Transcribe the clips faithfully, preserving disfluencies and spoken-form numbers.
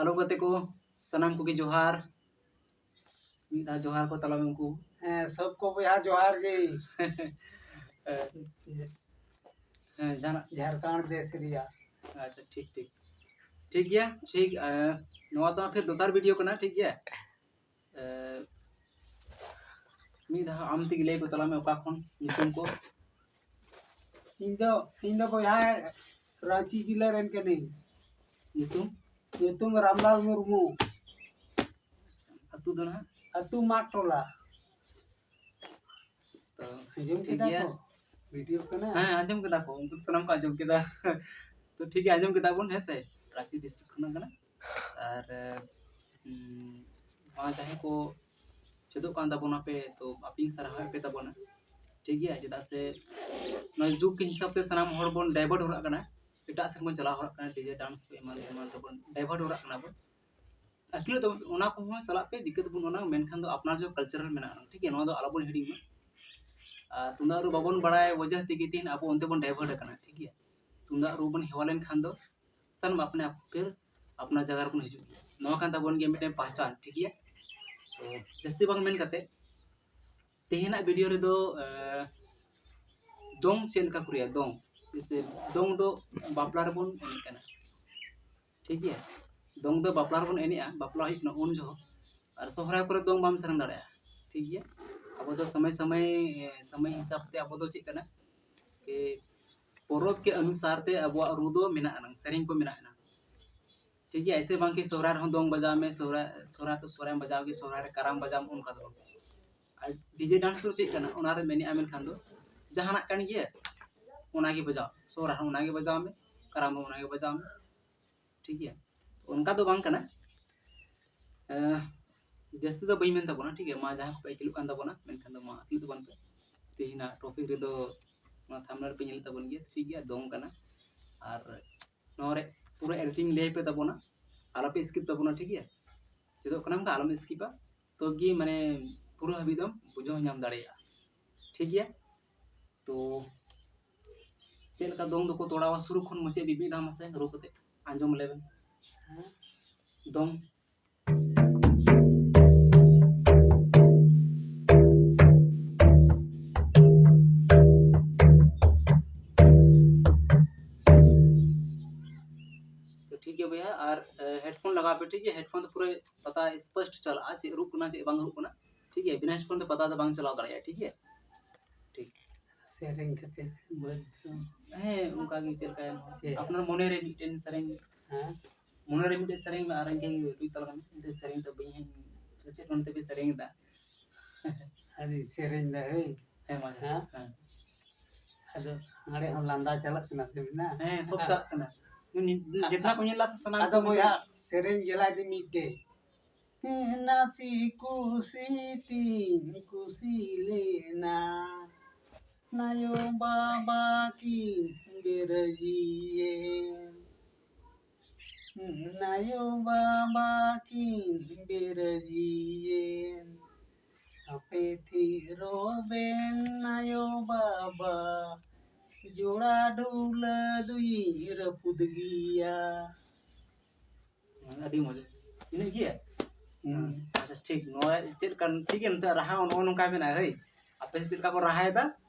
Hello ᱜᱟᱛᱮ ᱠᱚ, ᱥᱟᱱᱟᱢ ᱠᱚᱜᱮ ᱡᱚᱦᱟᱨ᱾ ᱢᱤᱫ ᱫᱷᱟᱣ ᱡᱚᱦᱟᱨ ᱠᱚ ᱛᱟᱞᱟᱝ ᱢᱮ ᱩᱱᱠᱩ᱾ ᱦᱮᱸ, ᱥᱚᱵ ᱠᱚ ᱵᱚᱭᱦᱟ ᱡᱚᱦᱟᱨ ᱜᱮ᱾ ᱦᱮᱸ, ᱡᱟᱦᱟᱱᱟᱜ ᱡᱷᱟᱲᱠᱷᱚᱸᱰ ᱫᱮᱥ ᱨᱮᱭᱟᱜ᱾ ᱟᱪᱪᱷᱟ, ᱴᱷᱤᱠ ᱴᱷᱤᱠ ᱴᱷᱤᱠ ᱜᱮᱭᱟ, ᱴᱷᱤᱠ᱾ ᱮ, ᱱᱚᱣᱟ ᱫᱚ ᱯᱷᱤᱨ ᱫᱚᱥᱟᱨ ᱵᱷᱤᱰᱤᱭᱳ ᱠᱟᱱᱟ, ᱴᱷᱤᱠ ᱜᱮᱭᱟ᱾ ᱮ, ᱢᱤᱫ ᱫᱷᱟᱣ ᱟᱢ ᱛᱮᱜᱮ ᱞᱟᱹᱭ ᱠᱚ ᱛᱟᱞᱟᱝ ᱢᱮ, ᱚᱠᱟ ᱠᱷᱚᱱ, ᱧᱩᱛᱩᱢ ᱠᱚ? ᱤᱧ ᱫᱚ ᱤᱧ ᱫᱚ ᱵᱚᱭᱦᱟ ᱨᱟᱸᱪᱤ ᱡᱮᱞᱟ ᱨᱮᱱ ᱠᱟᱹᱱᱟᱹᱧ᱾ ᱧᱩᱛᱩᱢ? ᱧᱩᱛᱩᱢ ᱨᱟᱢᱞᱟᱞ ᱢᱩᱨᱢᱩ᱾ ᱟᱹᱛᱩ ᱫᱚ ᱱᱟᱦᱟᱜ? ᱟᱹᱛᱩ ᱢᱟᱜ ᱴᱚᱞᱟ᱾ ᱛᱚ ᱟᱸᱡᱚᱢ ᱴᱷᱤᱠ ᱠᱮᱫᱟ ᱜᱮᱭᱟ᱾ ᱠᱚ? ᱵᱷᱤᱰᱤᱭᱳ ᱠᱟᱱᱟ᱾ ᱦᱮᱸ, ᱟᱸᱡᱚᱢ ᱠᱮᱫᱟ ᱠᱚ, ᱩᱱᱠᱩ ᱥᱟᱱᱟᱢ ᱠᱚ ᱟᱸᱡᱚᱢ ᱠᱮᱫᱟ᱾ ᱛᱚ ᱴᱷᱤᱠ ᱜᱮᱭᱟ, ᱟᱸᱡᱚᱢ ᱠᱮᱫᱟ ᱵᱚᱱ, ᱦᱮᱸ ᱥᱮ? ᱨᱟᱸᱪᱤ ᱰᱤᱥᱴᱨᱤᱠᱴ ᱠᱷᱚᱱᱟᱜ ᱠᱟᱱᱟ᱾ ᱟᱨ ᱩᱢ, ᱱᱚᱣᱟ ᱡᱟᱦᱟᱸᱭ ᱠᱚ ᱪᱮᱫᱚᱜ ᱠᱟᱱ ᱛᱟᱵᱚᱱᱟ ᱯᱮ, ᱛᱚ ᱟᱯᱮᱧ ᱥᱟᱨᱦᱟᱣᱮᱫ ᱯᱮ ᱛᱟᱵᱚᱱᱟ, ᱴᱷᱤᱠ ᱜᱮᱭᱟ? ᱪᱮᱫᱟᱜ ᱥᱮ ᱱᱚᱣᱟ ᱡᱩᱜᱽ ᱠᱮ ᱦᱤᱥᱟᱹᱵ ᱛᱮ ᱥᱟᱱᱟᱢ ᱦᱚᱲ ᱵᱚᱱ ᱰᱟᱭᱵᱷᱟᱨᱴ ᱦᱚᱨᱟᱜ ᱠᱟᱱᱟ, ᱮᱴᱟᱜ ᱥᱮᱫ ᱵᱚᱱ ᱪᱟᱞᱟᱣ ᱦᱚᱨᱟᱜ ᱠᱟᱱᱟ, ᱰᱤᱡᱮ ᱰᱟᱱᱥ ᱠᱚ ᱮᱢᱟᱱ ᱮᱢᱟᱱ ᱛᱮᱵᱚᱱ ᱰᱟᱭᱵᱷᱟᱨᱴ ᱦᱚᱨᱟᱜ ᱠᱟᱱᱟ ᱵᱚᱱ᱾ ᱟᱹᱠᱷᱤᱨ ᱫᱚ ᱚᱱᱟ ᱠᱚᱦᱚᱸ ᱪᱟᱞᱟᱜ ᱯᱮ, ᱫᱤᱠᱠᱟᱹᱛ ᱵᱟᱹᱱᱩᱜ ᱟᱱᱟ, ᱢᱮᱱᱠᱷᱟᱱ ᱫᱚ ᱟᱯᱱᱟᱨ ᱡᱚ ᱠᱟᱞᱪᱟᱨᱟᱞ ᱢᱮᱱᱟᱜᱼᱟ, ᱴᱷᱤᱠ ᱜᱮᱭᱟ? ᱱᱚᱣᱟ ᱫᱚ ᱟᱞᱚᱵᱚᱱ ᱦᱤᱲᱤᱧ ᱢᱟ᱾ ᱟᱨ ᱛᱩᱢᱫᱟᱜ ᱨᱩ ᱵᱟᱵᱚᱱ ᱵᱟᱲᱟᱭ ᱚᱡᱮ ᱛᱮᱜᱮ ᱛᱮᱦᱮᱧ ᱟᱵᱚ ᱚᱱᱛᱮ ᱵᱚᱱ ᱰᱟᱭᱵᱷᱟᱨᱴ ᱟᱠᱟᱱᱟ, ᱴᱷᱤᱠ ᱜᱮᱭᱟ? ᱛᱩᱢᱫᱟᱜ ᱨᱩ ᱵᱚᱱ ᱦᱮᱣᱟ ᱞᱮᱱᱠᱷᱟᱱ ᱫᱚ ᱥᱟᱱᱟᱢ ᱟᱯᱱᱮ ᱟᱯ ᱯᱷᱤᱨ ᱟᱯᱱᱟᱨ ᱡᱟᱭᱜᱟ ᱨᱮᱵᱚᱱ ᱦᱤᱡᱩᱜ ᱜᱮᱭᱟ᱾ ᱱᱚᱣᱟ ᱠᱟᱱ ᱛᱟᱵᱚᱱ ᱜᱮᱭᱟ ᱢᱤᱫᱴᱮᱱ ᱯᱟᱦᱪᱟᱱ, ᱴᱷᱤᱠ ᱜᱮᱭᱟ? ᱛᱚ ᱡᱟᱹᱥᱛᱤ ᱵᱟᱝ ᱢᱮᱱ ᱠᱟᱛᱮ ᱛᱮᱦᱮᱧᱟᱜ ᱵᱷᱤᱰᱤᱭᱳ ᱨᱮᱫᱚ ᱮ, ᱫᱚᱝ ᱪᱮᱫ ᱞᱮᱠᱟ ᱠᱚ ᱨᱩᱭᱟ, ᱫᱚᱝ ᱡᱮᱭᱥᱮ ᱫᱚᱝ ᱫᱚ ᱵᱟᱯᱞᱟ ᱨᱮᱵᱚᱱ ᱮᱱᱮᱡ ᱠᱟᱱᱟ, ᱴᱷᱤᱠ ᱜᱮᱭᱟ? ᱫᱚᱝ ᱫᱚ ᱵᱟᱯᱞᱟ ᱨᱮᱵᱚᱱ ᱮᱱᱮᱡᱼᱟ, ᱵᱟᱯᱞᱟ ᱦᱩᱭᱩᱜ ᱠᱟᱱᱟ ᱩᱱ ᱡᱚᱦᱚᱜ᱾ ᱟᱨ ᱥᱚᱦᱨᱟᱭ ᱠᱚᱨᱮ ᱫᱚᱝ ᱵᱟᱢ ᱥᱮᱨᱮᱧ ᱫᱟᱲᱮᱭᱟᱜᱼᱟ, ᱴᱷᱤᱠ ᱜᱮᱭᱟ? ᱟᱵᱚ ᱫᱚ ᱥᱚᱢᱚᱭ ᱥᱚᱢᱚᱭ ᱮ, ᱥᱚᱢᱚᱭ ᱦᱤᱥᱟᱵ ᱛᱮ ᱟᱵᱚ ᱫᱚ ᱪᱮᱫ ᱠᱟᱱᱟ ᱠᱤ ᱯᱚᱨᱚᱵᱽ ᱠᱮ ᱚᱱᱩᱥᱟᱨ ᱛᱮ ᱟᱵᱚᱣᱟᱜ ᱨᱩ ᱫᱚ ᱢᱮᱱᱟᱜ ᱟᱱᱟᱝ, ᱥᱮᱨᱮᱧ ᱠᱚ ᱢᱮᱱᱟᱜ ᱟᱱᱟᱝ, ᱴᱷᱤᱠ ᱜᱮᱭᱟ? ᱮᱭᱥᱮ ᱵᱟᱝ ᱠᱤ ᱥᱚᱦᱨᱟᱭ ᱨᱮᱦᱚᱸ ᱫᱚᱝ ᱵᱟᱡᱟᱣ ᱢᱮ, ᱥᱚᱦᱨᱟᱭ ᱥᱚᱦᱨᱟᱭ ᱛᱚ ᱥᱚᱦᱨᱟᱭ ᱵᱟᱡᱟᱣ ᱜᱮ, ᱥᱚᱦᱨᱟᱭ ᱨᱮ ᱠᱟᱨᱟᱢ ᱵᱟᱡᱟᱣ ᱢᱮ, ᱚᱱᱠᱟ ᱫᱚ ᱵᱟᱝ᱾ ᱟᱨ ᱰᱤᱡᱮ ᱰᱟᱱᱥ ᱫᱚ ᱪᱮᱫ ᱠᱟᱱᱟ? ᱚᱱᱟᱨᱮ ᱢᱮᱱᱮᱫᱼᱟ ᱢᱮᱱᱠᱷᱟᱱ ᱫᱚ ᱡᱟᱦᱟᱱᱟᱜ ᱠᱟᱱ ᱜᱮᱭᱟ, ᱚᱱᱟᱜᱮ ᱵᱟᱡᱟᱣ, ᱥᱚᱦᱨᱟᱭ ᱦᱚᱸ ᱚᱱᱟᱜᱮ ᱵᱟᱡᱟᱣ ᱢᱮ, ᱠᱟᱨᱟᱢ ᱦᱚᱸ ᱚᱱᱟᱜᱮ ᱵᱟᱡᱟᱣ ᱢᱮ, ᱴᱷᱤᱠ ᱜᱮᱭᱟ? ᱚᱱᱠᱟ ᱫᱚ ᱵᱟᱝ ᱠᱟᱱᱟ᱾ ᱮᱸ, ᱡᱟᱹᱥᱛᱤ ᱫᱚ ᱵᱟᱹᱧ ᱢᱮᱱ ᱛᱟᱵᱚᱱᱟ, ᱴᱷᱤᱠ ᱜᱮᱭᱟ? ᱢᱟ ᱡᱟᱦᱟᱸ ᱠᱚᱯᱮ ᱟᱹᱠᱤᱞᱚᱜ ᱠᱟᱱ ᱛᱟᱵᱚᱱᱟ, ᱢᱮᱱᱠᱷᱟᱱ ᱫᱚ ᱢᱟ ᱟᱹᱠᱤᱞ ᱛᱟᱵᱚᱱ ᱯᱮ᱾ ᱛᱮᱦᱮᱧᱟᱜ ᱴᱚᱯᱤᱠ ᱨᱮᱫᱚ ᱱᱚᱣᱟ ᱛᱷᱟᱢᱵᱱᱮᱞ ᱯᱮ ᱧᱮᱞᱮᱫ ᱛᱟᱵᱚᱱ ᱜᱮᱭᱟ, ᱴᱷᱤᱠ ᱜᱮᱭᱟ? ᱫᱚᱝ ᱠᱟᱱᱟ᱾ ᱟᱨ ᱱᱚᱣᱟ ᱨᱮ ᱯᱩᱨᱟᱹ ᱮᱰᱤᱴᱤᱝ ᱞᱟᱹᱭ ᱯᱮ ᱛᱟᱵᱚᱱᱟ, ᱟᱞᱚᱯᱮ ᱥᱠᱤᱯ ᱛᱟᱵᱚᱱᱟ, ᱴᱷᱤᱠ ᱜᱮᱭᱟ? ᱪᱮᱫᱚᱜ ᱠᱟᱱᱟᱢ ᱠᱷᱟᱱ ᱟᱞᱚᱢ ᱥᱠᱤᱯᱟ, ᱛᱚᱵᱮ ᱜᱮ ᱢᱟᱱᱮ ᱯᱩᱨᱟᱹ ᱦᱟᱹᱵᱤᱡ ᱫᱚᱢ ᱵᱩᱡᱷᱟᱹᱣ ᱧᱟᱢ ᱫᱟᱲᱮᱭᱟᱜᱼᱟ, ᱴᱷᱤᱠ ᱜᱮᱭᱟ? ᱛᱚ ᱪᱮᱫ ᱞᱮᱠᱟ ᱫᱚᱝ ᱫᱚᱠᱚ ᱛᱚᱲᱟᱣᱟ ᱥᱩᱨᱩ ᱠᱷᱚᱱ ᱢᱩᱪᱟᱹᱫ ᱫᱷᱟᱹᱵᱤᱡ ᱢᱤᱫ ᱫᱷᱟᱣ ᱢᱟᱥᱮ ᱨᱩ ᱠᱟᱛᱮ ᱟᱸᱡᱚᱢ ᱞᱮᱵᱮᱱ᱾ ᱫᱚᱝ᱾ ᱛᱚ ᱴᱷᱤᱠ ᱜᱮᱭᱟ ᱵᱚᱭᱦᱟ, ᱟᱨ ᱦᱮᱰᱯᱷᱳᱱ ᱞᱟᱜᱟᱣ ᱯᱮ, ᱴᱷᱤᱠ ᱜᱮᱭᱟ? ᱦᱮᱰᱯᱷᱳᱱ ᱛᱮ ᱯᱩᱨᱟᱹ ᱯᱟᱛᱟ ᱥᱯᱚᱥᱴ ᱪᱟᱞᱟᱜᱼᱟ, ᱪᱮᱫ ᱨᱩᱜ ᱠᱟᱱᱟ, ᱪᱮᱫ ᱵᱟᱝ ᱨᱩᱜ ᱠᱟᱱᱟ, ᱴᱷᱤᱠ ᱜᱮᱭᱟ? ᱵᱤᱱᱟᱹ ᱦᱮᱰᱯᱷᱳᱱ ᱛᱮ ᱯᱟᱛᱟ ᱫᱚ ᱵᱟᱝ ᱪᱟᱞᱟᱣ ᱫᱟᱲᱮᱭᱟᱜᱼᱟ, ᱴᱷᱤᱠ ᱜᱮᱭᱟ? ᱴᱷᱤᱠ᱾ ᱥᱮᱨᱮᱧ ᱠᱟᱛᱮ ᱵᱟᱹᱫᱽ ᱫᱚ᱾ ᱦᱮᱸ, ᱚᱱᱠᱟ ᱜᱮ ᱪᱮᱫ ᱞᱮᱠᱟ ᱮᱱᱦᱚᱸ᱾ ᱪᱮᱫ? ᱟᱯᱱᱟᱨ ᱢᱚᱱᱮ ᱨᱮ ᱢᱤᱫᱴᱮᱱ ᱥᱮᱨᱮᱧ, ᱦᱮᱸ? ᱢᱚᱱᱮ ᱨᱮ ᱢᱤᱫᱴᱮᱱ ᱥᱮᱨᱮᱧ ᱢᱮ, ᱟᱨ ᱤᱧ ᱴᱷᱮᱱ ᱨᱩᱭ ᱛᱟᱞᱟᱝ ᱢᱮ, ᱢᱤᱫᱴᱮᱱ ᱥᱮᱨᱮᱧ ᱫᱚ ᱵᱟᱹᱧ ᱦᱮᱸ, ᱪᱮᱫ ᱚᱱᱛᱮ ᱯᱮ ᱥᱮᱨᱮᱧ ᱮᱫᱟ? ᱟᱹᱰᱤ ᱥᱮᱨᱮᱧ ᱫᱟ, ᱦᱳᱭ᱾ ᱦᱮᱸ, ᱢᱟ᱾ ᱦᱮᱸ? ᱦᱮᱸ᱾ ᱟᱫᱚ ᱱᱚᱰᱮ ᱦᱚᱸ ᱞᱟᱸᱫᱟ ᱪᱟᱞᱟᱜ ᱠᱟᱱᱟ ᱥᱮ ᱢᱮᱱᱟᱜᱼᱟ? ᱦᱮᱸ, ᱥᱚᱵ ᱪᱟᱞᱟᱜ ᱠᱟᱱᱟ᱾ ᱡᱮᱛᱱᱟ ᱠᱚ ᱧᱮᱞ ᱞᱟ ᱥᱮ ᱥᱟᱱᱟᱢ ᱟᱫᱚ ᱠᱚ ᱵᱚᱭᱦᱟ, ᱢᱮᱛᱟᱜᱼᱟ᱾ ᱥᱮᱨᱮᱧ ᱜᱮᱞᱟᱭ ᱫᱤ ᱢᱤᱫᱴᱮᱡ᱾ ᱱᱟᱥᱤ ᱠᱩᱥᱤ ᱛᱤᱧ ᱠᱩᱥᱤ ᱞᱮᱱᱟ, ᱱᱟᱭᱳ ᱵᱟᱵᱟ ᱠᱤᱱ ᱵᱮᱨᱟᱹᱡᱤᱭᱮᱱ᱾ ᱱᱟᱭᱳ ᱵᱟᱵᱟ ᱠᱤᱱ ᱵᱮᱨᱟᱹᱡᱤᱭᱮᱱ᱾ ᱟᱯᱮ ᱛᱷᱤᱨᱚᱵᱮᱱ ᱱᱟᱭᱳ ᱵᱟᱵᱟ, ᱡᱚᱲᱟ ᱰᱷᱩᱞᱟᱹ ᱫᱩᱧ ᱨᱟᱹᱯᱩᱫ ᱜᱮᱭᱟ᱾ ᱟᱹᱰᱤ ᱢᱚᱡᱽ᱾ ᱤᱱᱟᱹᱜ ᱜᱮ? ᱦᱩᱸ᱾ ᱟᱪᱪᱷᱟ, ᱴᱷᱤᱠ᱾ ᱱᱚᱣᱟ ᱪᱮᱫ ᱞᱮᱠᱟ, ᱴᱷᱤᱠ ᱜᱮᱭᱟ, ᱱᱤᱛᱚᱜ ᱨᱟᱦᱟ ᱱᱚᱜᱼᱚ ᱱᱚᱝᱠᱟ ᱢᱮᱱᱟᱜᱼᱟ, ᱦᱳᱭ᱾ ᱟᱯᱮ ᱥᱮᱫ ᱪᱮᱫ ᱞᱮᱠᱟ ᱠᱚ ᱨᱟᱦᱟᱭᱮᱫᱟ,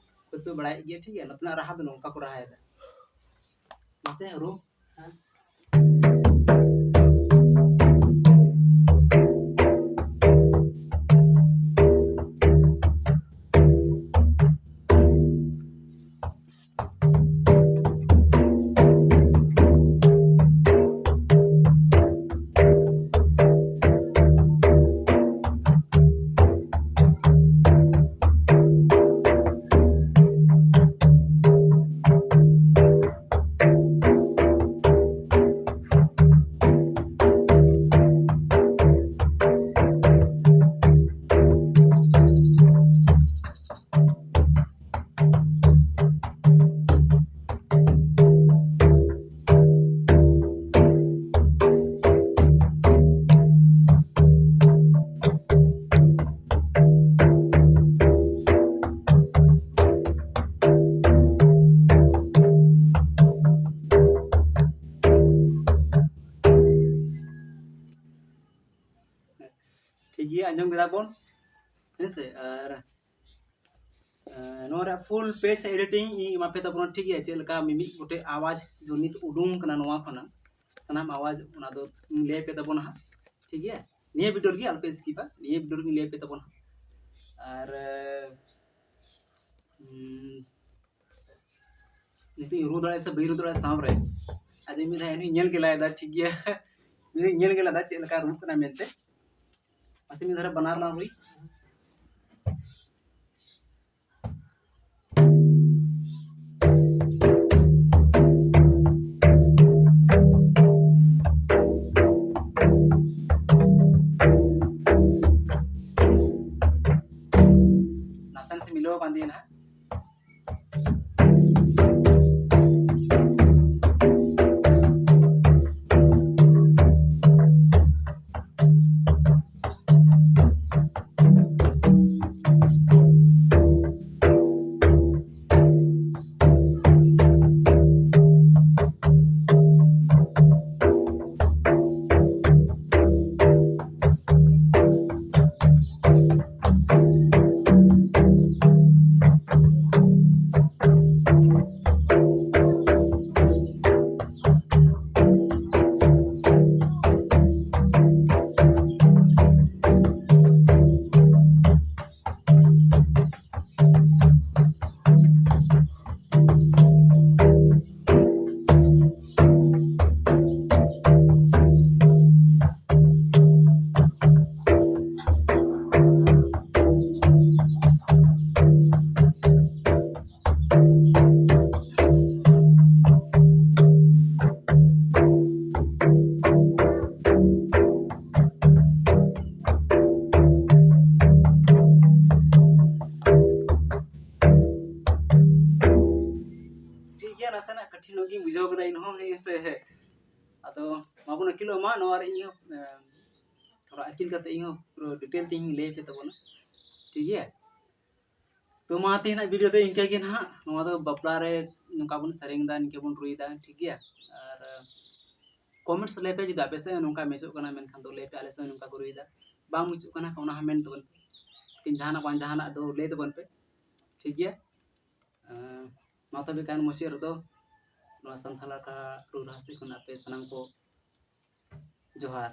ᱟᱯᱮ ᱯᱮ ᱵᱟᱲᱟᱭᱮᱫ ᱜᱮᱭᱟ, ᱴᱷᱤᱠ ᱜᱮᱭᱟ? ᱱᱚᱛᱮᱱᱟᱜ ᱨᱟᱦᱟ ᱫᱚ ᱱᱚᱝᱠᱟ ᱠᱚ ᱨᱟᱦᱟᱭᱮᱫᱟ᱾ ᱢᱟᱥᱮ ᱨᱩ᱾ ᱜᱮᱭᱟ, ᱟᱸᱡᱚᱢ ᱠᱮᱫᱟ ᱵᱚᱱ, ᱦᱮᱸ ᱥᱮ? ᱟᱨ ᱮᱸ, ᱱᱚᱣᱟ ᱨᱮᱭᱟᱜ full bass editing ᱤᱧ ᱮᱢᱟ ᱯᱮ ᱛᱟᱵᱚᱱᱟ, ᱴᱷᱤᱠ ᱜᱮᱭᱟ? ᱪᱮᱫ ᱞᱮᱠᱟ ᱢᱤᱢᱤᱫ ᱜᱚᱴᱮᱡ ᱟᱣᱟᱡᱽ ᱡᱚᱱᱤᱛ ᱩᱰᱩᱝ ᱠᱟᱱᱟ ᱱᱚᱣᱟ ᱠᱷᱚᱱᱟᱜ, ᱥᱟᱱᱟᱢ ᱟᱣᱟᱡᱽ ᱚᱱᱟ ᱫᱚ ᱤᱧ ᱞᱟᱹᱭ ᱯᱮ ᱛᱟᱵᱚᱱᱟ ᱦᱟᱸᱜ, ᱴᱷᱤᱠ ᱜᱮᱭᱟ? ᱱᱤᱭᱟᱹ video ᱨᱮᱜᱮ ᱟᱞᱚᱯᱮ skipᱟ, ᱱᱤᱭᱟᱹ video ᱨᱮᱜᱮ ᱞᱟᱹᱭ ᱯᱮ ᱛᱟᱵᱚᱱᱟ ᱦᱟᱸᱜ᱾ ᱟᱨ ᱩᱸ, ᱱᱤᱛᱚᱜ ᱤᱧ ᱨᱩ ᱫᱟᱲᱮᱭᱟᱜᱼᱟ ᱥᱮ ᱵᱟᱹᱧ ᱨᱩ ᱫᱟᱲᱮᱭᱟᱜᱼᱟ ᱥᱟᱶ ᱨᱮ, ᱟᱫᱚ ᱢᱤᱫ ᱫᱷᱟᱣ ᱮᱱᱦᱚᱸᱧ ᱧᱮᱞ ᱜᱮᱞᱟᱭᱮᱫᱟ, ᱴᱷᱤᱠ ᱜᱮᱭᱟ? ᱢᱤᱫ ᱫᱷᱟᱣ ᱧᱮᱞ ᱜᱮᱞᱟᱭᱮᱫᱟ ᱪᱮᱫ ᱞᱮᱠᱟ ᱨᱩᱜ ᱠᱟᱱᱟ ᱢᱮᱱᱛᱮ᱾ ᱢᱟᱥᱮ ᱢᱤᱫ ᱫᱷᱟᱨᱮ ᱵᱟᱱᱟᱨ ᱞᱟᱝ ᱨᱩᱭ᱾ ᱱᱟᱥᱮ ᱱᱟᱥᱮ ᱢᱤᱞᱟᱹᱣ ᱟᱠᱟᱱ ᱛᱤᱧᱟ ᱱᱟᱦᱟᱜ᱾ ᱴᱷᱤᱠ ᱜᱮᱭᱟ, ᱱᱟᱥᱮᱱᱟᱜ ᱠᱟᱹᱴᱷᱤᱱ ᱧᱚᱜ ᱜᱤᱧ ᱵᱩᱡᱷᱟᱹᱣ ᱠᱮᱫᱟ ᱤᱧᱦᱚᱸ, ᱦᱮᱸ ᱥᱮ? ᱟᱫᱚ ᱢᱟᱵᱚᱱ ᱟᱹᱠᱤᱞᱚᱜ ᱢᱟ, ᱱᱚᱣᱟ ᱨᱮ ᱤᱧᱦᱚᱸ, ᱮᱸ, ᱛᱷᱚᱲᱟ ᱟᱹᱠᱤᱞ ᱠᱟᱛᱮ ᱤᱧᱦᱚᱸ ᱯᱩᱨᱟᱹ detail ᱛᱮ ᱤᱧ ᱞᱟᱹᱭ ᱟᱯᱮ ᱛᱟᱵᱚᱱᱟ, ᱴᱷᱤᱠ ᱜᱮᱭᱟ? ᱛᱚ ᱢᱟ ᱛᱮᱦᱮᱧᱟᱜ video ᱫᱚ ᱤᱱᱠᱟᱹ ᱜᱮ ᱱᱟᱦᱟᱜ᱾ ᱱᱚᱣᱟ ᱫᱚ ᱵᱟᱯᱞᱟ ᱨᱮ ᱱᱚᱝᱠᱟ ᱵᱚᱱ ᱥᱮᱨᱮᱧ ᱮᱫᱟ, ᱤᱱᱠᱟᱹ ᱵᱚᱱ ᱨᱩᱭᱮᱫᱟ, ᱴᱷᱤᱠ ᱜᱮᱭᱟ? ᱟᱨ comments ᱞᱟᱹᱭ ᱯᱮ ᱡᱩᱫᱤ ᱟᱯᱮ ᱥᱮᱫ ᱦᱚᱸ ᱱᱚᱝᱠᱟ matchᱚᱜ ᱠᱟᱱᱟ, ᱢᱮᱱᱠᱷᱟᱱ ᱫᱚ ᱞᱟᱹᱭ ᱯᱮ ᱟᱞᱮ ᱥᱮᱫ ᱦᱚᱸ ᱱᱚᱝᱠᱟ ᱠᱚ ᱨᱩᱭᱮᱫᱟ᱾ ᱵᱟᱝ ᱢᱩᱪᱟᱹᱫ ᱠᱟᱱᱟ, ᱚᱱᱟ ᱦᱚᱸ ᱢᱮᱱ ᱛᱟᱵᱚᱱ ᱯᱮ᱾ ᱞᱮᱠᱤᱱ ᱡᱟᱦᱟᱱᱟᱜ ᱵᱟᱝ ᱡᱟᱦᱟᱱᱟᱜ ᱫᱚ ᱞᱟᱹᱭ ᱛᱟᱵᱚᱱ ᱯᱮ, ᱴᱷᱤᱠ ᱜᱮᱭᱟ? ᱟᱸ, ᱢᱟ ᱛᱚᱵᱮ ᱠᱷᱟᱱ ᱢᱩᱪᱟᱹᱫ ᱨᱮᱫᱚ ᱱᱚᱣᱟ ᱥᱟᱱᱛᱟᱲ ᱟᱠᱷᱲᱟ ᱨᱩ ᱨᱟᱦᱟ ᱥᱮᱫ ᱠᱷᱚᱱ ᱟᱯᱮ ᱥᱟᱱᱟᱢ ᱠᱚ ᱡᱚᱦᱟᱨ᱾